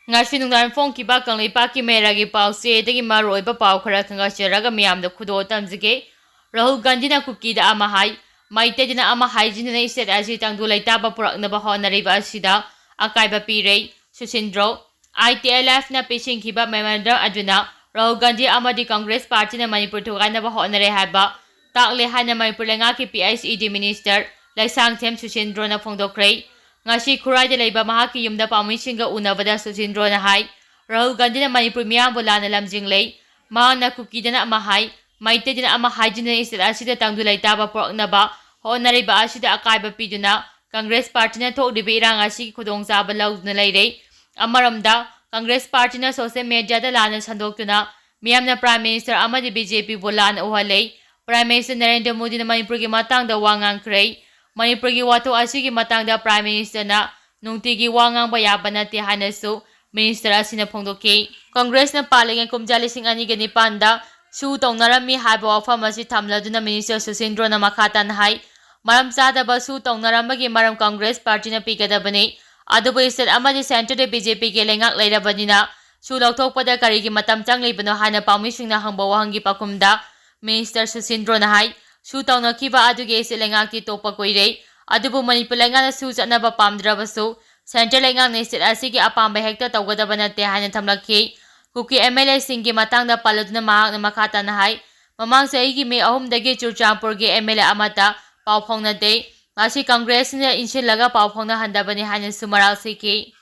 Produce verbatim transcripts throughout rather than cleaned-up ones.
ꯉꯁꯤ ꯅꯨꯡꯗꯥꯡ ꯐꯣꯡꯈꯤꯕ ꯀꯪꯂꯩꯄꯥꯛꯀꯤ ꯃꯦꯔꯥꯒꯤ ꯄꯥꯎꯆꯦꯗꯒꯤ ꯃꯔꯨꯑꯣꯏꯕ ꯄꯥꯎ ꯈꯔ ꯈꯪꯒꯠꯆꯔꯒ ꯃꯤꯌꯥꯝꯗ ꯈꯨꯗꯣꯜ ꯇꯝꯖꯒꯦ꯫ ꯔꯥꯍꯨꯜ ꯒꯥꯟꯙꯤꯅ ꯀꯨꯀꯤꯗ ꯑꯃ ꯍꯥꯏ, ꯃꯩꯇꯩꯗꯅ ꯑꯃ ꯍꯥꯏꯖꯤꯟꯗꯨꯅ state ꯑꯁꯤ ꯇꯪꯗꯨ ꯂꯩꯇꯥꯕ ꯄꯨꯔꯛꯅꯕ ꯍꯣꯠꯅꯔꯤꯕ ꯑꯁꯤꯗ ꯑꯀꯥꯏꯕ ꯄꯤꯔꯦ꯫ ꯁꯨꯁꯤꯟꯗ꯭ꯔꯣ, ITLFꯅ ꯄꯤꯁꯤꯟꯈꯤꯕ memorandum ꯑꯗꯨꯅ ꯔꯥꯍꯨꯜ ꯒꯥꯟꯙꯤ ꯑꯃꯗꯤ ꯀꯪꯒ꯭ꯔꯦꯁ ꯄꯥꯔꯇꯤꯅ ꯃꯅꯤꯄꯨꯔ ꯊꯨꯒꯥꯏꯅꯕ ꯍꯣꯠꯅꯔꯦ ꯍꯥꯏꯕ ꯇꯥꯛꯂꯦ ꯍꯥꯏꯅ ꯃꯅꯤꯄꯨꯔ ꯂꯩꯉꯥꯛꯀꯤ PHED minister ꯂꯩꯁꯥꯡꯊꯦꯝ ꯁꯨꯁꯤꯟꯗ꯭ꯔꯣꯅ ꯐꯣꯡꯗꯣꯛꯈ꯭ꯔꯦ꯫ ꯉꯁꯤ ꯈꯨꯔꯥꯏꯗ ꯂꯩꯕ ꯃꯍꯥꯛꯀꯤ ꯌꯨꯝꯗ ꯄꯥꯎꯃꯤꯁꯤꯡꯒ ꯎꯅꯕꯗ ꯁꯨꯁꯤꯟꯗ꯭ꯔꯣꯅ ꯍꯥꯏ, ꯔꯥꯍꯨꯜ ꯒꯥꯟꯙꯤꯅ ꯃꯅꯤꯄꯨꯔ ꯃꯤꯌꯥꯝꯕꯨ ꯂꯥꯟꯅ ꯂꯝꯖꯤꯡꯂꯦ꯫ ꯃꯍꯥꯛꯅ ꯀꯨꯀꯤꯗꯅ ꯑꯃ ꯍꯥꯏ, ꯃꯩꯇꯩꯗꯅ ꯑꯃ ꯍꯥꯏꯖꯤꯟꯗꯨꯅ state ꯑꯁꯤꯗ ꯇꯪꯗꯨ ꯂꯩꯇꯥꯕ ꯄꯨꯔꯛꯅꯕ ꯍꯣꯠꯅꯔꯤꯕ ꯑꯁꯤꯗ ꯑꯀꯥꯏꯕ ꯄꯤꯗꯨꯅ ꯀꯪꯒ꯭ꯔꯦꯁ ꯄꯥꯔꯇꯤꯅ ꯊꯣꯛꯂꯤꯕ ꯏꯔꯥꯡ ꯑꯁꯤꯒꯤ ꯈꯨꯗꯣꯡꯆꯥꯕ ꯂꯧꯗꯨꯅ ꯂꯩꯔꯦ꯫ ꯑꯃꯔꯣꯝꯗ, ꯀꯪꯒ꯭ꯔꯦꯁ ꯄꯥꯔꯇꯤꯅ social mediaꯗ ꯂꯥꯟꯅ ꯁꯟꯗꯣꯛꯇꯨꯅ ꯃꯤꯌꯥꯝꯅ Prime Minister ꯑꯃꯗꯤ BJPꯕꯨ ꯂꯥꯟꯅ ꯎꯍꯜꯂꯦ꯫ Prime Minister ꯅꯔꯦꯟꯗ꯭ꯔ ꯃꯣꯗꯤꯅ ꯃꯅꯤꯄꯨꯔꯒꯤ ꯃꯇꯥꯡꯗ ꯋꯥ ꯉꯥꯡꯈ꯭ꯔꯦ꯫ ꯃꯅꯤꯄꯨꯔꯒꯤ ꯋꯥꯊꯣꯛ ꯑꯁꯤꯒꯤ ꯃꯇꯥꯡꯗ Prime Ministerꯅ ꯅꯨꯡꯇꯤꯒꯤ ꯋꯥ ꯉꯥꯡꯕ ꯌꯥꯕ ꯅꯠꯇꯦ ꯍꯥꯏꯅꯁꯨ minister ꯑꯁꯤꯅ ꯐꯣꯡꯗꯣꯛꯈꯤ꯫ ꯀꯪꯒ꯭ꯔꯦꯁꯅ ꯄꯥꯜꯂꯤꯉꯩ ꯀꯨꯝꯖꯥ ꯂꯤꯁꯤꯡ ꯑꯅꯤꯒ ꯅꯤꯄꯥꯟꯗ ꯁꯨ ꯇꯧꯅꯔꯝꯃꯤ ꯍꯥꯏꯕ ꯋꯥꯐꯝ ꯑꯁꯤ ꯊꯝꯂꯗꯨꯅ minister ꯁꯨꯁꯤꯟꯗ꯭ꯔꯣꯅ ꯃꯈꯥ ꯇꯥꯅ ꯍꯥꯏ, ꯃꯔꯝ ꯆꯥꯗꯕ ꯁꯨ ꯇꯧꯅꯔꯝꯕꯒꯤ ꯃꯔꯝ ꯀꯪꯒ꯭ꯔꯦꯁ ꯄꯥꯔꯇꯤꯅ ꯄꯤꯒꯗꯕꯅꯤ, ꯑꯗꯨꯕꯨ state ꯑꯃꯗꯤ centreꯗ BJPꯒꯤ ꯂꯩꯉꯥꯛ ꯂꯩꯔꯕꯅꯤꯅ ꯁꯨ ꯂꯧꯊꯣꯛꯄꯗ ꯀꯔꯤꯒꯤ ꯃꯇꯝ ꯆꯪꯂꯤꯕꯅꯣ ꯍꯥꯏꯅ ꯄꯥꯎꯃꯤꯁꯤꯡꯅ ꯍꯪꯕ ꯋꯥꯍꯪꯒꯤ ꯄꯥꯎꯈꯨꯝꯗ minister ꯁꯨꯁꯤꯟꯗ꯭ꯔꯣꯅ ꯍꯥꯏ, ꯁꯨ ꯇꯧꯅꯈꯤꯕ ꯑꯗꯨꯒꯤ state ꯂꯩꯉꯥꯛꯇꯤ ꯇꯣꯛꯄ ꯀꯨꯏꯔꯦ, ꯑꯗꯨꯕꯨ ꯃꯅꯤꯄꯨꯔ ꯂꯩꯉꯥꯛꯅ ꯁꯨ ꯆꯠꯅꯕ ꯄꯥꯝꯗ꯭ꯔꯕꯁꯨ centre ꯂꯩꯉꯥꯛꯅ state ꯑꯁꯤꯒꯤ ꯑꯄꯥꯝꯕ ꯍꯦꯛꯇ ꯇꯧꯒꯗꯕ ꯅꯠꯇꯦ ꯍꯥꯏꯅ ꯊꯝꯂꯛꯈꯤ꯫ ꯀꯨꯀꯤ MLAꯁꯤꯡꯒꯤ ꯃꯇꯥꯡꯗ ꯄꯜꯂꯗꯨꯅ ꯃꯍꯥꯛꯅ ꯃꯈꯥ ꯇꯥꯅ ꯍꯥꯏ, ꯃꯃꯥꯡ ꯆꯍꯤꯒꯤ May ꯑꯍꯨꯝꯗꯒꯤ ꯆꯨꯔꯆꯥꯟꯄꯨꯔꯒꯤ MLA ꯑꯃꯠꯇ ꯄꯥꯎ ꯐꯥꯎꯅꯗꯦ꯫ ꯃꯁꯤ ꯀꯪꯒ꯭ꯔꯦꯁꯅ ꯏꯟꯁꯤꯜꯂꯒ ꯄꯥꯎ ꯐꯥꯎꯅꯍꯟꯗꯕꯅꯤ ꯍꯥꯏꯅꯁꯨ ꯃꯔꯥꯜ ꯁꯤꯈꯤ꯫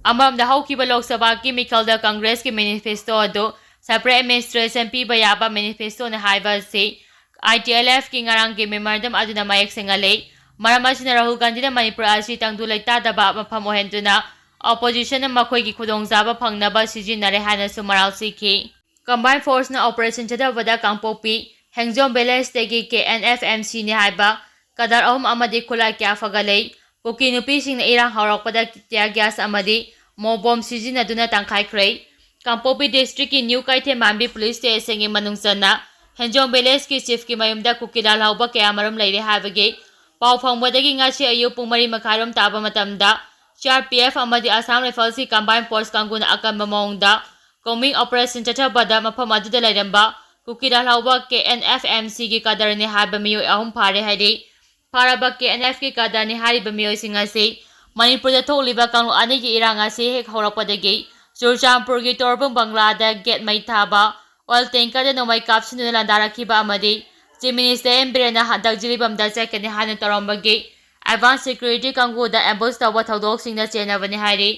ꯑꯃꯔꯣꯝꯗ, ꯍꯧꯈꯤꯕ ꯂꯣꯛ ꯁꯚꯥꯒꯤ ꯃꯤꯈꯜꯗ ꯀꯪꯒ꯭ꯔꯦꯁꯀꯤ manifesto ꯑꯗꯨ separate administration ꯄꯤꯕ ꯌꯥꯕ manifestoꯅꯤ ꯍꯥꯏꯕ ꯑꯁꯤ ITLFꯀꯤ ꯉꯔꯥꯡꯒꯤ memorandum ꯑꯗꯨꯅ ꯃꯌꯦꯛ ꯁꯦꯡꯍꯜꯂꯤ꯫ ꯃꯔꯝ ꯑꯁꯤꯅ ꯔꯥꯍꯨꯜ ꯒꯥꯟꯙꯤꯅ ꯃꯅꯤꯄꯨꯔ ꯑꯁꯤ ꯇꯪꯗꯨ ꯂꯩꯇꯥꯗꯕ ꯃꯐꯝ ꯑꯣꯏꯍꯟꯗꯨꯅ oppositionꯅ ꯃꯈꯣꯏꯒꯤ ꯈꯨꯗꯣꯡꯆꯥꯕ ꯐꯪꯅꯕ ꯁꯤꯖꯤꯟꯅꯔꯦ ꯍꯥꯏꯅꯁꯨ ꯃꯔꯥꯜ ꯁꯤꯈꯤ꯫ Combined forceꯅ operation ꯆꯠꯊꯕꯗ ꯀꯥꯡꯄꯣꯛꯄꯤ ꯍꯦꯡꯖꯣꯝ villageꯇꯒꯤ KNFMCꯅꯤ ꯍꯥꯏꯕ ꯀꯗꯔ ꯑꯍꯨꯝ ꯑꯃꯗꯤ ꯈꯨꯠꯂꯥꯏ ꯀꯌꯥ ꯐꯒꯠꯂꯦ꯫ ꯀꯨꯀꯤ ꯅꯨꯄꯤꯁꯤꯡꯅ ꯏꯔꯥꯡ ꯍꯧꯔꯛꯄꯗ tear gas ꯑꯃꯗꯤ mop bomb ꯁꯤꯖꯤꯟꯅꯗꯨꯅ ꯇꯪꯈꯥꯏꯈ꯭ꯔꯦ꯫ ꯀꯥꯡꯄꯣꯛꯄꯤ districtꯀꯤ New ꯀꯩꯊꯦꯜꯃꯥꯟꯕꯤ police stationꯒꯤ ꯃꯅꯨꯡ ꯆꯟꯅ ꯍꯦꯡꯖꯣꯝ villageꯀꯤ chiefꯀꯤ ꯃꯌꯨꯝꯗ ꯀꯨꯀꯤ ꯂꯥꯜꯍꯧꯕ ꯀꯌꯥꯃꯔꯨꯝ ꯂꯩꯔꯦ ꯍꯥꯏꯕꯒꯤ ꯄꯥꯎ ꯐꯪꯕꯗꯒꯤ ꯉꯁꯤ ꯑꯌꯨꯛ ꯄꯨꯡ ꯃꯔꯤ ꯃꯈꯥꯏꯔꯣꯝ ꯇꯥꯕ ꯃꯇꯝꯗ C R P F ꯑꯃꯗꯤ Assam Riflesꯀꯤ combined force ꯀꯥꯡꯕꯨꯅ ꯑꯀꯟꯕ ꯃꯑꯣꯡꯗ combing operation ꯆꯠꯊꯕꯗ ꯃꯐꯝ ꯑꯗꯨꯗ ꯂꯩꯔꯝꯕ ꯀꯨꯀꯤ ꯂꯥꯜꯍꯧꯕ K N F M Cꯒꯤ cadreꯅꯤ ꯍꯥꯏꯕ ꯃꯤꯑꯣꯏ ꯑꯍꯨꯝ ꯐꯥꯔꯦ ꯍꯥꯏꯔꯤ꯫ ꯐꯥꯔꯕ K N Fꯀꯤ cadreꯅꯤ ꯍꯥꯏꯔꯤꯕ ꯃꯤꯑꯣꯏꯁꯤꯡ ꯑꯁꯤ ꯃꯅꯤꯄꯨꯔꯗ ꯊꯣꯛꯂꯤꯕ ꯀꯥꯡꯂꯨꯞ ꯑꯅꯤꯒꯤ ꯏꯔꯥꯡ ꯑꯁꯤ ꯍꯦꯛ ꯍꯧꯔꯛꯄꯗꯒꯤ ꯆꯨꯔꯆꯥꯟꯄꯨꯔꯒꯤ ꯇꯣꯔꯕꯨꯡ ꯕꯪꯒ꯭ꯂꯥꯗ ꯒꯦꯠ ꯃꯩ ꯊꯥꯕ, oil tankerꯗ ꯅꯣꯡꯃꯩ ꯀꯥꯞꯁꯤꯟꯗꯨꯅ ꯂꯥꯟꯗꯥꯔꯛꯈꯤꯕ ꯑꯃꯗꯤ Chief Minister N Birenꯅ ꯍꯟꯗꯛ ꯖꯤꯔꯤꯕꯥꯝꯗ ꯆꯠꯀꯅꯤ ꯍꯥꯏꯅ ꯇꯧꯔꯝꯕꯒꯤ advance security ꯀꯥꯡꯕꯨꯗ ambush ꯇꯧꯕ ꯊꯧꯗꯣꯛꯁꯤꯡꯅ ꯆꯦꯟꯅꯕꯅꯤ ꯍꯥꯏꯔꯤ꯫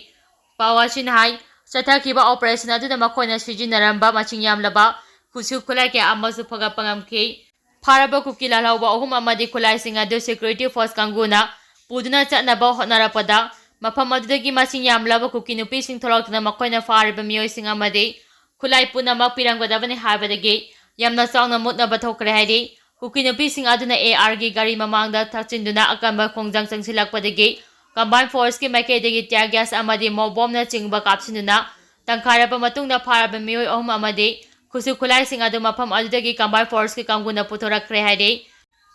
ꯄꯥꯎ ꯑꯁꯤꯅ ꯍꯥꯏ, ꯆꯠꯊꯈꯤꯕ operation ꯑꯗꯨꯗ ꯃꯈꯣꯏꯅ ꯁꯤꯖꯤꯟꯅꯔꯝꯕ ꯃꯁꯤꯡ ꯌꯥꯝꯂꯕ ꯈꯨꯠꯁꯨ ꯈꯨꯠꯂꯥꯏ ꯀꯌꯥ ꯑꯃꯁꯨ ꯐꯒꯠꯄ ꯉꯝꯈꯤ꯫ ꯐꯥꯔꯕ ꯀꯨꯀꯤ ꯂꯥꯜꯍꯧꯕ ꯑꯍꯨꯝ ꯑꯃꯗꯤ ꯈꯨꯠꯂꯥꯏꯁꯤꯡ ꯑꯗꯨ security force ꯀꯥꯡꯕꯨꯅ ꯄꯨꯗꯨꯅ ꯆꯠꯅꯕ ꯍꯣꯠꯅꯔꯛꯄꯗ, ꯃꯐꯝ ꯑꯗꯨꯗꯒꯤ ꯃꯁꯤꯡ ꯌꯥꯝꯂꯕ ꯀꯨꯀꯤ ꯅꯨꯄꯤꯁꯤꯡ ꯊꯣꯛꯂꯛꯇꯨꯅ ꯃꯈꯣꯏꯅ ꯐꯥꯔꯤꯕ ꯃꯤꯑꯣꯏꯁꯤꯡ ꯑꯃꯗꯤ ꯈꯨꯠꯂꯥꯏ ꯄꯨꯝꯅꯃꯛ ꯄꯤꯔꯝꯒꯗꯕꯅꯤ ꯍꯥꯏꯕꯗꯒꯤ ꯌꯥꯝꯅ ꯆꯥꯎꯅ ꯃꯨꯠꯅꯕ ꯊꯣꯛꯈ꯭ꯔꯦ ꯍꯥꯏꯔꯤ꯫ ꯀꯨꯀꯤ ꯅꯨꯄꯤꯁꯤꯡ ꯑꯗꯨꯅ A Rꯒꯤ ꯒꯥꯔꯤ ꯃꯃꯥꯡꯗ ꯊꯛꯆꯤꯟꯗꯨꯅ ꯑꯀꯟꯕ ꯈꯣꯡꯖꯪ ꯆꯪꯁꯤꯜꯂꯛꯄꯗꯒꯤ combined forceꯀꯤ ꯃꯥꯏꯀꯩꯗꯒꯤ tear gas ꯑꯃꯗꯤ mock bombꯅꯆꯤꯡꯕ ꯀꯥꯞꯁꯤꯟꯗꯨꯅ ꯇꯪꯈꯥꯏꯔꯕ ꯃꯇꯨꯡꯗ ꯐꯥꯔꯕ ꯃꯤꯑꯣꯏ ꯑꯍꯨꯝ ꯑꯃꯗꯤ ꯈꯨꯠꯁꯨ ꯈꯨꯠꯂꯥꯏꯁꯤꯡ ꯑꯗꯨ ꯃꯐꯝ ꯑꯗꯨꯗꯒꯤ combined forceꯀꯤ ꯀꯥꯡꯕꯨꯅ ꯄꯨꯊꯣꯔꯛꯈ꯭ꯔꯦ ꯍꯥꯏꯔꯤ꯫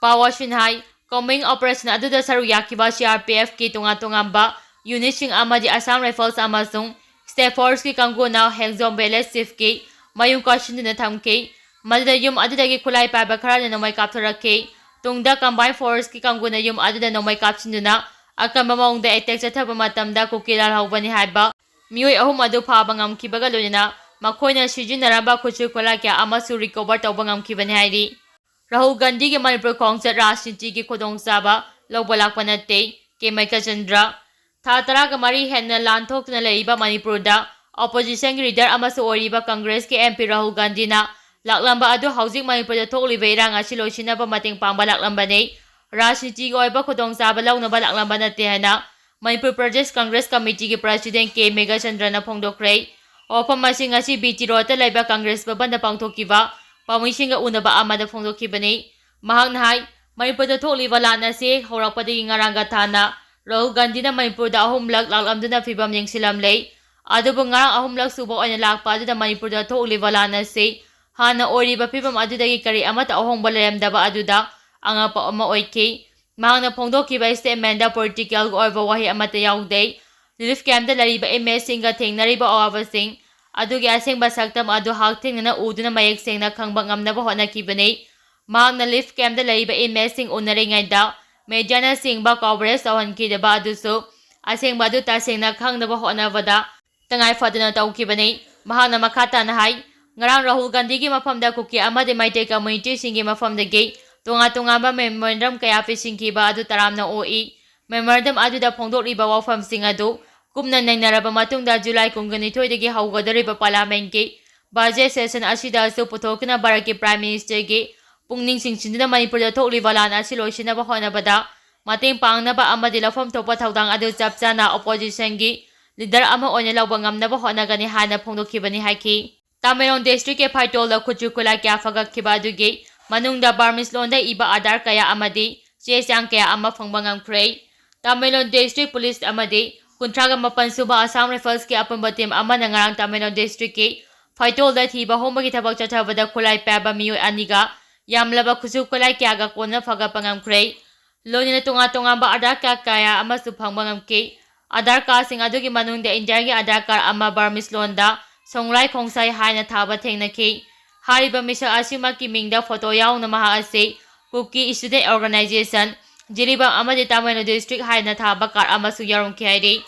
ꯄꯥꯎ ꯑꯁꯤꯅ ꯍꯥꯏ, combing operation ꯑꯗꯨꯗ ꯁꯔꯨꯛ ꯌꯥꯈꯤꯕ C R P Fꯀꯤ ꯇꯣꯉꯥꯟ ꯇꯣꯉꯥꯟꯕ unitꯁꯤꯡ ꯑꯃꯗꯤ Assam Rifles ꯑꯃꯁꯨꯡ state forceꯀꯤ ꯀꯥꯡꯕꯨꯅ ꯍꯦꯡꯖꯣꯝ village chiefꯀꯤ ꯃꯌꯨꯝ ꯀꯣꯏꯁꯤꯟꯗꯨꯅ ꯊꯝꯈꯤ꯫ ꯃꯗꯨꯗ ꯌꯨꯝ ꯑꯗꯨꯗꯒꯤ ꯈꯨꯠꯂꯥꯏ ꯄꯥꯏꯕ ꯈꯔꯅ ꯅꯣꯡꯃꯩ ꯀꯥꯞꯊꯣꯔꯛꯈꯤ꯫ ꯇꯨꯡꯗ combined forceꯀꯤ ꯀꯥꯡꯕꯨꯅ ꯌꯨꯝ ꯑꯗꯨꯗ ꯅꯣꯡꯃꯩ ꯀꯥꯞꯁꯤꯟꯗꯨꯅ ꯑꯀꯟꯕ ꯃꯑꯣꯡꯗ attack ꯆꯠꯊꯕ ꯃꯇꯝꯗ ꯀꯨꯀꯤ ꯂꯥꯜꯍꯧꯕꯅꯤ ꯍꯥꯏꯕ ꯃꯤꯑꯣꯏ ꯑꯍꯨꯝ ꯑꯗꯨ ꯐꯥꯕ ꯉꯝꯈꯤꯕꯒ ꯂꯣꯏꯅꯅ ꯃꯈꯣꯏꯅ ꯁꯤꯖꯤꯟꯅꯔꯝꯕ ꯈꯨꯠꯁꯨ ꯈꯨꯠꯂꯥꯏ ꯀꯌꯥ ꯑꯃꯁꯨ recover ꯇꯧꯕ ꯉꯝꯈꯤꯕꯅꯤ ꯍꯥꯏꯔꯤ꯫ ꯔꯥꯍꯨꯜ ꯒꯥꯟꯙꯤꯒꯤ ꯃꯅꯤꯄꯨꯔ ꯈꯣꯡꯆꯠ ꯔꯥꯖꯅꯤꯇꯤꯒꯤ ꯈꯨꯗꯣꯡꯆꯥꯕ ꯂꯧꯕ ꯂꯥꯛꯄ ꯅꯠꯇꯦ, ꯀꯦ ꯃꯩꯀꯆꯟꯗ꯭ꯔ꯫ ꯊꯥ ꯇꯔꯥꯒ ꯃꯔꯤ ꯍꯦꯟꯅ ꯂꯥꯟ ꯊꯣꯛꯇꯨꯅ ꯂꯩꯔꯤꯕ ꯃꯅꯤꯄꯨꯔꯗ oppositionꯒꯤ leader ꯑꯃꯁꯨ ꯑꯣꯏꯔꯤꯕ Congressꯀꯤ M P ꯔꯥꯍꯨꯜ ꯒꯥꯟꯙꯤꯅ ꯂꯥꯛꯂꯝꯕ ꯑꯗꯨ ꯍꯧꯖꯤꯛ ꯃꯅꯤꯄꯨꯔꯗ ꯊꯣꯛꯂꯤꯕ ꯏꯔꯥꯡ ꯑꯁꯤ ꯂꯣꯏꯁꯤꯟꯅꯕ ꯃꯇꯦꯡ ꯄꯥꯡꯕ ꯂꯥꯛꯂꯝꯕꯅꯤ꯫ ꯔꯥꯖꯅꯤꯇꯤꯒꯤ ꯑꯣꯏꯕ ꯈꯨꯗꯣꯡꯆꯥꯕ ꯂꯧꯅꯕ ꯂꯥꯛꯂꯝꯕ ꯅꯠꯇꯦ ꯍꯥꯏꯅ ꯃꯅꯤꯄꯨꯔ ꯄ꯭ꯔꯗꯦꯁ ꯀꯪꯒ꯭ꯔꯦꯁ ꯀꯃꯤꯇꯤꯒꯤ president ꯀꯦ ꯃꯦꯘꯆꯟꯗ꯭ꯔꯅ ꯐꯣꯡꯗꯣꯛꯈ꯭ꯔꯦ꯫ ꯋꯥꯐꯝ ꯑꯁꯤ ꯉꯁꯤ B T Roadꯇ ꯂꯩꯕ ꯀꯪꯒ꯭ꯔꯦꯁ ꯚꯕꯟꯗ ꯄꯥꯡꯊꯣꯛꯈꯤꯕ ꯄꯥꯎꯃꯤꯁꯤꯡꯒ ꯎꯅꯕ ꯑꯃꯗ ꯐꯣꯡꯗꯣꯛꯈꯤꯕꯅꯤ꯫ ꯃꯍꯥꯛꯅ ꯍꯥꯏ, ꯃꯅꯤꯄꯨꯔꯗ ꯊꯣꯛꯂꯤꯕ ꯂꯥꯟ ꯑꯁꯤ ꯍꯧꯔꯛꯄꯗꯒꯤ ꯉꯔꯥꯡꯒ ꯊꯥꯅ ꯔꯥꯍꯨꯜ ꯒꯥꯟꯙꯤꯅ ꯃꯅꯤꯄꯨꯔꯗ ꯑꯍꯨꯝꯂꯛ ꯂꯥꯛꯂꯝꯗꯨꯅ ꯐꯤꯕꯝ ꯌꯦꯡꯁꯤꯜꯂꯝꯂꯦ꯫ ꯑꯗꯨꯕꯨ ꯉꯔꯥꯡ ꯑꯍꯨꯝꯂꯛ ꯁꯨꯕ ꯑꯣꯏꯅ ꯂꯥꯛꯄ ꯑꯗꯨꯗ ꯃꯅꯤꯄꯨꯔꯗ ꯊꯣꯛꯂꯤꯕ ꯂꯥꯟ ꯑꯁꯤ ꯍꯥꯟꯅ ꯑꯣꯏꯔꯤꯕ ꯐꯤꯕꯝ ꯑꯗꯨꯗꯒꯤ ꯀꯔꯤ ꯑꯃꯠꯇ ꯑꯍꯣꯡꯕ ꯂꯩꯔꯝꯗꯕ ꯑꯗꯨꯗ ꯑꯉꯛꯄ ꯑꯃ ꯑꯣꯏꯈꯤ꯫ ꯃꯍꯥꯛꯅ ꯐꯣꯡꯗꯣꯛꯈꯤꯕ statement ꯗ political ꯒꯤ ꯑꯣꯏꯕ ꯋꯥꯍꯩ ꯑꯃꯠꯇ ꯌꯥꯎꯗꯦ꯫ Relief camp ꯇ ꯂꯩꯔꯤꯕ inmate ꯁꯤꯡꯒ ꯊꯦꯡꯅꯔꯤꯕ ꯑꯋꯥꯕꯁꯤꯡ ꯑꯗꯨꯒꯤ ꯑꯁꯦꯡꯕ ꯁꯛꯇꯝ ꯑꯗꯨ ꯍꯛꯊꯦꯡꯅꯅ ꯎꯗꯨꯅ ꯃꯌꯦꯛ ꯁꯦꯡꯅ ꯈꯪꯕ ꯉꯝꯅꯕ ꯍꯣꯠꯅꯈꯤꯕꯅꯤ꯫ ꯃꯍꯥꯛꯅ relief camp ꯇ ꯂꯩꯔꯤꯕ inmate ꯁꯤꯡ ꯎꯅꯔꯤꯉꯩꯗ media ꯅꯆꯤꯡꯕ coverage ꯇꯧꯍꯟꯈꯤꯗꯕ ꯑꯗꯨꯁꯨ ꯑꯁꯦꯡꯕ ꯑꯗꯨ ꯇꯁꯦꯡꯅ ꯈꯪꯅꯕ ꯍꯣꯠꯅꯕꯗ ꯇꯉꯥꯏ ꯐꯗꯅ ꯇꯧꯈꯤꯕꯅꯤ꯫ ꯃꯍꯥꯛꯅ ꯃꯈꯥ ꯇꯥꯅ ꯍꯥꯏ, ꯉꯔꯥꯡ ꯔꯥꯍꯨꯜ ꯒꯥꯟꯙꯤꯒꯤ ꯃꯐꯝꯗ ꯀꯨꯀꯤ ꯑꯃꯗꯤ ꯃꯩꯇꯩ community ꯁꯤꯡꯒꯤ ꯃꯐꯝꯗꯒꯤ ꯇꯣꯉꯥꯟ ꯇꯣꯉꯥꯟꯕ memorandum ꯀꯌꯥ ꯄꯤꯁꯤꯟꯈꯤꯕ ꯑꯗꯨ ꯇꯔꯥꯝꯅ ꯑꯣꯛꯏ꯫ Memorandum ꯑꯗꯨꯗ ꯐꯣꯡꯗꯣꯛꯂꯤꯕ ꯋꯥꯐꯝꯁꯤꯡ ꯑꯗꯨ ꯀꯨꯞꯅ ꯅꯩꯅꯔꯕ ꯃꯇꯨꯡꯗ July ꯀꯨꯟꯒ ꯅꯤꯊꯣꯏꯗꯒꯤ ꯍꯧꯒꯗꯧꯔꯤꯕ Parliament ꯀꯤ budget session ꯑꯁꯤꯗꯁꯨ ꯄꯨꯊꯣꯛꯇꯨꯅ ꯚꯥꯔꯠꯀꯤ Prime Minister ꯒꯤ ꯄꯨꯛꯅꯤꯡ ꯆꯤꯡꯁꯤꯟꯗꯨꯅ ꯃꯅꯤꯄꯨꯔꯗ ꯊꯣꯛꯂꯤꯕ ꯂꯥꯟ ꯑꯁꯤ ꯂꯣꯏꯁꯤꯟꯅꯕ ꯍꯣꯠꯅꯕꯗ ꯃꯇꯦꯡ ꯄꯥꯡꯅꯕ ꯑꯃꯗꯤ ꯂꯧꯐꯝ ꯊꯣꯛꯄ ꯊꯧꯗꯥꯡ ꯑꯗꯨ ꯆꯞ ꯆꯥꯅ opposition ꯒꯤ leader ꯑꯃ ꯑꯣꯏꯅ ꯂꯧꯕ ꯉꯝꯅꯕ ꯍꯣꯠꯅꯒꯅꯤ ꯍꯥꯏꯅ ꯐꯣꯡꯗꯣꯛꯈꯤꯕꯅꯤ ꯍꯥꯏꯈꯤ꯫ ꯇꯥꯃꯦꯡꯂꯣꯡ district ꯀꯤ ꯐꯥꯏꯇꯣꯜꯗ ꯈꯨꯠꯁꯨ ꯈꯨꯠꯂꯥꯏ ꯀꯌꯥ ꯐꯒꯠꯈꯤꯕ ꯑꯗꯨꯒꯤ ꯃꯅꯨꯡꯗ Burmese ꯂꯣꯟꯗ ꯏꯕ Aadhaar ꯀꯌꯥ ꯑꯃꯗꯤ ꯆꯦ ꯆꯥꯡ ꯀꯌꯥ ꯑꯃ ꯐꯪꯕ ꯉꯝꯈ꯭ꯔꯦ꯫ ꯇꯥꯃꯦꯡꯂꯣꯡ district police ꯑꯃꯗꯤ ꯀꯨꯟꯊ꯭ꯔꯥꯒ ꯃꯥꯄꯟ ꯁꯨꯕ Assam Rifles ꯀꯤ ꯑꯄꯨꯟꯕ team ꯑꯃꯅ ꯉꯔꯥꯡ ꯇꯥꯃꯦꯡꯂꯣꯡ district ꯀꯤ ꯐꯥꯏꯇꯣꯜꯗ ꯊꯤꯕ ꯍꯨꯝꯕꯒꯤ ꯊꯕꯛ ꯆꯠꯊꯕꯗ ꯈꯨꯠꯂꯥꯏ ꯄꯥꯏꯕ ꯃꯤꯑꯣꯏ ꯑꯅꯤꯒ ꯌꯥꯝꯂꯕ ꯈꯨꯠꯁꯨ ꯈꯨꯠꯂꯥꯏ ꯀꯌꯥꯒ ꯀꯣꯟꯅ ꯐꯒꯠꯄ ꯉꯝꯈ꯭ꯔꯦ꯫ ꯂꯣꯏꯅꯅ ꯇꯣꯉꯥꯟ ꯇꯣꯉꯥꯟꯕ Aadhaar card ꯀꯌꯥ ꯑꯃꯁꯨ ꯐꯪꯕ ꯉꯝꯈꯤ꯫ Aadhaar card ꯁꯤꯡ ꯑꯗꯨꯒꯤ ꯃꯅꯨꯡꯗ India ꯒꯤ Aadhaar card ꯑꯃ Burmese ꯂꯣꯟꯗ ꯁꯣꯡꯂꯥꯏ ꯈꯣꯡꯁꯥꯏ ꯍꯥꯏꯅ ꯊꯥꯕ ꯊꯦꯡꯅꯈꯤ꯫ ꯍꯥꯏꯔꯤꯕ ꯃꯤꯁꯛ ꯑꯁꯤꯃꯛꯀꯤ ꯃꯤꯡꯗ photo ꯌꯥꯎꯅ ꯃꯍꯥꯛ ꯑꯁꯤ Kuki Student Organization, ꯖꯤꯔꯤꯕꯥꯝ ꯑꯃꯗꯤ ꯇꯥꯃꯦꯡꯂꯣꯡ district ꯍꯥꯏꯅ ꯊꯥꯕ card ꯑꯃꯁꯨ ꯌꯥꯎꯔꯝꯈꯤ ꯍꯥꯏꯔꯤ꯫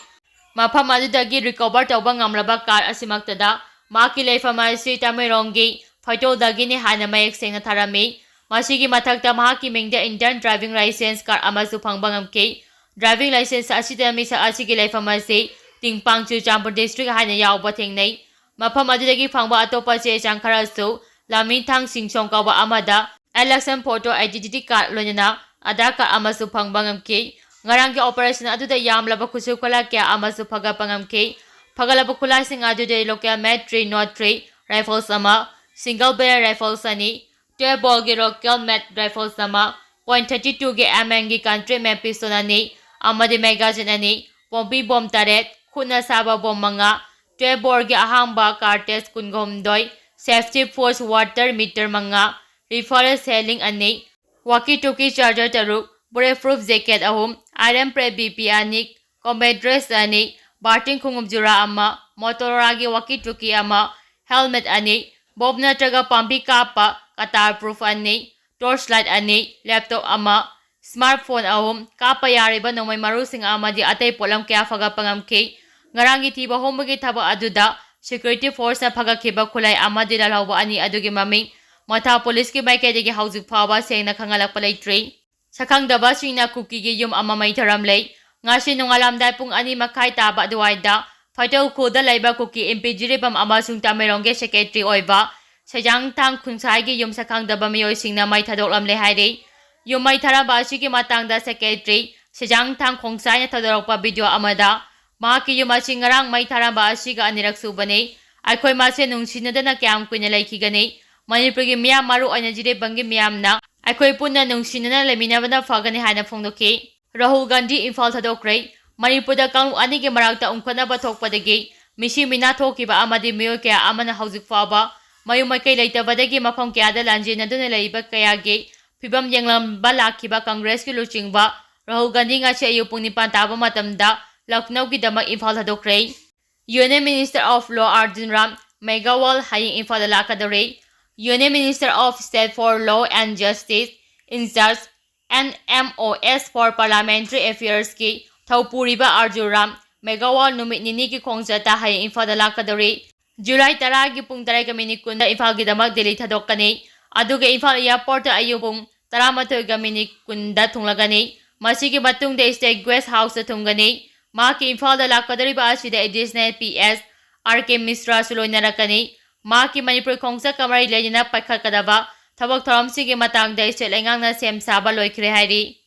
ꯃꯐꯝ ꯑꯗꯨꯗꯒꯤ recover ꯇꯧꯕ ꯉꯝꯂꯕ card ꯑꯁꯤꯃꯛꯇꯗ ꯃꯍꯥꯛꯀꯤ ꯂꯩꯐꯝ ꯑꯁꯤ ꯇꯥꯃꯦꯡꯂꯣꯡꯒꯤ ꯐꯥꯏꯇꯣꯜꯗꯒꯤꯅꯤ ꯍꯥꯏꯅ ꯃꯌꯦꯛ ꯁꯦꯡꯅ ꯊꯥꯔꯝꯃꯤ꯫ ꯃꯁꯤꯒꯤ ꯃꯊꯛꯇ ꯃꯍꯥꯛꯀꯤ ꯃꯤꯡꯗ Indian driving license card ꯑꯃꯁꯨ ꯐꯪꯕ ꯉꯝꯈꯤ꯫ Driving license ꯑꯁꯤꯗ ꯃꯤꯁꯛ ꯑꯁꯤꯒꯤ ꯂꯩꯐꯝ ꯑꯁꯤ ꯇꯤꯡꯄꯥꯡ ꯆꯨꯔꯆꯥꯟꯄꯨꯔ district ꯍꯥꯏꯅ ꯌꯥꯎꯕ ꯊꯦꯡꯅꯩ꯫ ꯃꯐꯝ ꯑꯗꯨꯗꯒꯤ ꯐꯪꯕ ꯑꯇꯣꯞꯄ ꯆꯦ ꯆꯥꯡ ꯈꯔꯁꯨ ꯂꯥꯃꯤꯊꯥꯡ ꯁꯤꯡꯁꯣꯡ ꯀꯧꯕ ꯑꯃꯗ election photo, identity card ꯂꯣꯏꯅꯅ Aadhaar card ꯑꯃꯁꯨ ꯐꯪꯕ ꯉꯝꯈꯤ꯫ ꯉꯔꯥꯡꯒꯤ operation ꯑꯗꯨꯗ ꯌꯥꯝꯂꯕ ꯈꯨꯠꯁꯨ ꯈꯨꯠꯂꯥꯏ ꯀꯌꯥ ꯑꯃꯁꯨ ꯐꯒꯠꯄ ꯉꯝꯈꯤ꯫ ꯐꯒꯠꯂꯕ ꯈꯨꯠꯂꯥꯏꯁꯤꯡ ꯑꯗꯨꯗꯤ local made three nought three rifles ꯑꯃ, single barrel rifles ꯑꯅꯤ, twelve bore ꯒꯤ local made rifles ꯑꯃ, point thirty two ꯒꯤ M M ꯒꯤ country made pistol ꯑꯅꯤ ꯑꯃꯗꯤ magazine ꯑꯅꯤ, ꯄꯣꯝꯕꯤ bomb ꯇꯔꯦꯠ, ꯈꯨꯠꯅ ꯁꯥꯕ bomb ꯃꯉꯥ, twelve bore ꯒꯤ ꯑꯍꯥꯡꯕ cartridge ꯀꯨꯟꯍꯨꯝꯗꯣꯏ, safety pouch water meter ꯃꯉꯥ, rifle shelling ꯑꯅꯤ, walkie talkie charger ꯇꯔꯨꯛ, bullet proof jacket ꯑꯍꯨꯝ, iron plate B P ꯑꯅꯤ, combat dress ꯑꯅꯤ, ꯕꯥꯔꯇꯤꯟ ꯈꯣꯡꯎꯞ ꯖꯨꯔꯥ ꯑꯃ, ꯃꯣꯇꯣꯔꯣꯂꯥꯒꯤ walkie talkie ꯑꯃ, helmet ꯑꯅꯤ, bomb ꯅꯠꯇ꯭ꯔꯒ ꯄꯥꯝꯕꯤ ꯀꯥꯞꯄ cutter proof ꯑꯅꯤ, torch light ꯑꯅꯤ, laptop ꯑꯃ, smartphone ꯑꯍꯨꯝ, ꯀꯥꯞꯄ ꯌꯥꯔꯤꯕ ꯅꯣꯡꯃꯩ ꯃꯔꯨꯁꯤꯡ ꯑꯃꯗꯤ ꯑꯇꯩ ꯄꯣꯠꯂꯝ ꯀꯌꯥ ꯐꯒꯠꯄ ꯉꯝꯈꯤ꯫ ꯉꯔꯥꯡꯒꯤ ꯊꯤꯕ ꯍꯨꯝꯕꯒꯤ ꯊꯕꯛ ꯑꯗꯨꯗ security forceꯅ ꯐꯒꯠꯈꯤꯕ ꯈꯨꯠꯂꯥꯏ ꯑꯃꯗꯤ ꯂꯥꯜꯍꯧꯕ ꯑꯅꯤ ꯑꯗꯨꯒꯤ ꯃꯃꯤꯡ ꯃꯣꯊꯥ policeꯀꯤ ꯃꯥꯏꯀꯩꯗꯒꯤ ꯍꯧꯖꯤꯛ ꯐꯥꯎꯕ ꯁꯦꯡꯅ ꯈꯪꯍꯜꯂꯛꯄ ꯂꯩꯇ꯭ꯔꯤ꯫ ꯁꯛꯈꯪꯗꯕꯁꯤꯡꯅ ꯀꯨꯀꯤꯒꯤ ꯌꯨꯝ ꯑꯃ ꯃꯩ ꯊꯥꯔꯝꯂꯦ꯫ ꯉꯁꯤ ꯅꯣꯡꯉꯥꯜꯂꯝꯗꯥꯏ ꯄꯨꯡ ꯑꯅꯤ ꯃꯈꯥꯏ ꯇꯥꯕ ꯑꯗꯨꯋꯥꯏꯗ ꯐꯩꯇꯧ ꯈꯨꯜꯗ ꯂꯩꯕ ꯀꯨꯀꯤ ꯏꯝꯄꯤ ꯖꯤꯔꯤꯕꯥꯝ ꯑꯃꯁꯨꯡ ꯇꯃꯦꯡꯂꯣꯡꯒꯤ secretary ꯑꯣꯏꯕ ꯁꯦꯖꯥꯡꯊꯥꯡ ꯈꯣꯡꯁꯥꯏꯒꯤ ꯌꯨꯝ ꯁꯛꯈꯪꯗꯕ ꯃꯤꯑꯣꯏꯁꯤꯡꯅ ꯃꯩ ꯊꯥꯗꯣꯛꯂꯝꯂꯦ ꯍꯥꯏꯔꯤ꯫ ꯌꯨꯝ ꯃꯩ ꯊꯥꯔꯝꯕ ꯑꯁꯤꯒꯤ ꯃꯇꯥꯡꯗ secretary ꯁꯦꯖꯥꯡꯊꯥꯡ ꯈꯣꯡꯁꯥꯏꯅ ꯊꯥꯗꯣꯔꯛꯄ video ꯑꯃꯗ ꯃꯍꯥꯛꯀꯤ ꯌꯨꯝ ꯑꯁꯤ ꯉꯔꯥꯡ ꯃꯩ ꯊꯥꯔꯝꯕ ꯑꯁꯤꯒ ꯑꯅꯤꯔꯛ ꯁꯨꯕꯅꯤ꯫ ꯑꯩꯈꯣꯏ ꯃꯁꯦꯟ ꯅꯨꯡꯁꯤꯅꯗꯅ ꯀꯌꯥꯝ ꯀꯨꯏꯅ ꯂꯩꯈꯤꯒꯅꯤ? ꯃꯅꯤꯄꯨꯔꯒꯤ ꯃꯤꯌꯥꯝ, ꯃꯔꯨ ꯑꯣꯏꯅ ꯖꯤꯔꯤꯕꯥꯝꯒꯤ ꯃꯤꯌꯥꯝꯅ ꯑꯩꯈꯣꯏ ꯄꯨꯟꯅ ꯅꯨꯡꯁꯤꯅꯅ ꯂꯩꯃꯤꯟꯅꯕꯅ ꯐꯒꯅꯤ ꯍꯥꯏꯅ ꯐꯣꯡꯗꯣꯛꯈꯤ꯫ ꯔꯥꯍꯨꯜ ꯒꯥꯟꯙꯤ ꯏꯝꯐꯥꯜ ꯊꯥꯗꯣꯛꯈ꯭ꯔꯦ꯫ ꯃꯅꯤꯄꯨꯔꯗ ꯀꯥꯡꯂꯨꯞ ꯑꯅꯤꯒꯤ ꯃꯔꯛꯇ ꯎꯪꯈꯠꯅꯕ ꯊꯣꯛꯄꯗꯒꯤ ꯃꯤꯁꯤ ꯃꯤꯅꯥ ꯊꯣꯛꯈꯤꯕ ꯑꯃꯗꯤ ꯃꯤꯑꯣꯏ ꯀꯌꯥ ꯑꯃꯅ ꯍꯧꯖꯤꯛ ꯐꯥꯎꯕ ꯃꯌꯨꯝ ꯃꯥꯏꯀꯩ ꯂꯩꯇꯕꯗꯒꯤ ꯃꯐꯝ ꯀꯌꯥꯗ ꯂꯥꯟꯖꯦꯟꯅꯗꯨꯅ ꯂꯩꯔꯤꯕ ꯀꯌꯥꯒꯤ ꯐꯤꯕꯝ ꯌꯦꯡꯂꯝꯕ ꯂꯥꯛꯈꯤꯕ ꯀꯪꯒ꯭ꯔꯦꯁꯀꯤ ꯂꯨꯆꯤꯡꯕ ꯔꯥꯍꯨꯜ ꯒꯥꯟꯙꯤ ꯉꯁꯤ ꯑꯌꯨꯛ ꯄꯨꯡ ꯅꯤꯄꯥꯟ ꯇꯥꯕ ꯃꯇꯝꯗ ꯂꯈꯅꯧꯒꯤꯗꯃꯛ Imphal ꯊꯥꯗꯣꯛꯈ꯭ꯔꯦ꯫ Union Minister of Law Arjun Ram Meghwal ꯍꯌꯦꯡ ꯏꯝꯐꯥꯜꯗ ꯂꯥꯛꯀꯗꯧꯔꯤ꯫ Union Minister of State for Law and Justice in charge, N M O S for Parliamentary Affairsꯀꯤ ꯊꯧꯄꯨꯔꯤꯕ Arjun Ram ꯃꯦꯘꯋꯥꯜ ꯅꯨꯃꯤꯠ ꯅꯤꯅꯤꯒꯤ ꯈꯣꯡꯆꯠꯇ ꯍꯌꯦꯡ ꯏꯝꯐꯥꯜꯗ ꯂꯥꯛꯀꯗꯧꯔꯤ꯫ ꯖꯨꯂꯥꯏ ꯇꯔꯥꯒꯤ ꯄꯨꯡ ꯇꯔꯦꯠꯀ ꯃꯤꯅꯤꯠ ꯀꯨꯟꯗ ꯏꯝꯐꯥꯜꯒꯤꯗꯃꯛ ꯗꯤꯜꯂꯤ ꯊꯥꯗꯣꯛꯀꯅꯤ꯫ ꯑꯗꯨꯒ ꯏꯝꯐꯥꯜ airportꯇ ꯑꯌꯨꯛ ꯄꯨꯡ ꯇꯔꯥꯃꯥꯊꯣꯏꯒ ꯃꯤꯅꯤꯠ ꯀꯨꯟꯗ ꯊꯨꯡꯂꯒꯅꯤ꯫ ꯃꯁꯤꯒꯤ ꯃꯇꯨꯡꯗ State Guest Houseꯇ ꯊꯨꯡꯒꯅꯤ꯫ ꯃꯍꯥꯛꯀꯤ ꯏꯝꯐꯥꯜꯗ ꯂꯥꯛꯀꯗꯧꯔꯤꯕ ꯑꯁꯤꯗ Additional P S R K ꯃꯤꯁ꯭ꯔꯥꯁꯨ ꯂꯣꯏꯅꯔꯛꯀꯅꯤ꯫ ꯃꯍꯥꯛꯀꯤ ꯃꯅꯤꯄꯨꯔ ꯈꯣꯡꯆꯠꯀ ꯃꯔꯤ ꯂꯩꯅꯅ ꯄꯥꯏꯈꯠꯀꯗꯕ ꯊꯕꯛ ꯊꯧꯔꯝꯁꯤꯡꯒꯤ ꯃꯇꯥꯡꯗ state ꯂꯩꯉꯥꯛꯅ ꯁꯦꯝ ꯁꯥꯕ ꯂꯣꯏꯈ꯭ꯔꯦ ꯍꯥꯏꯔꯤ꯫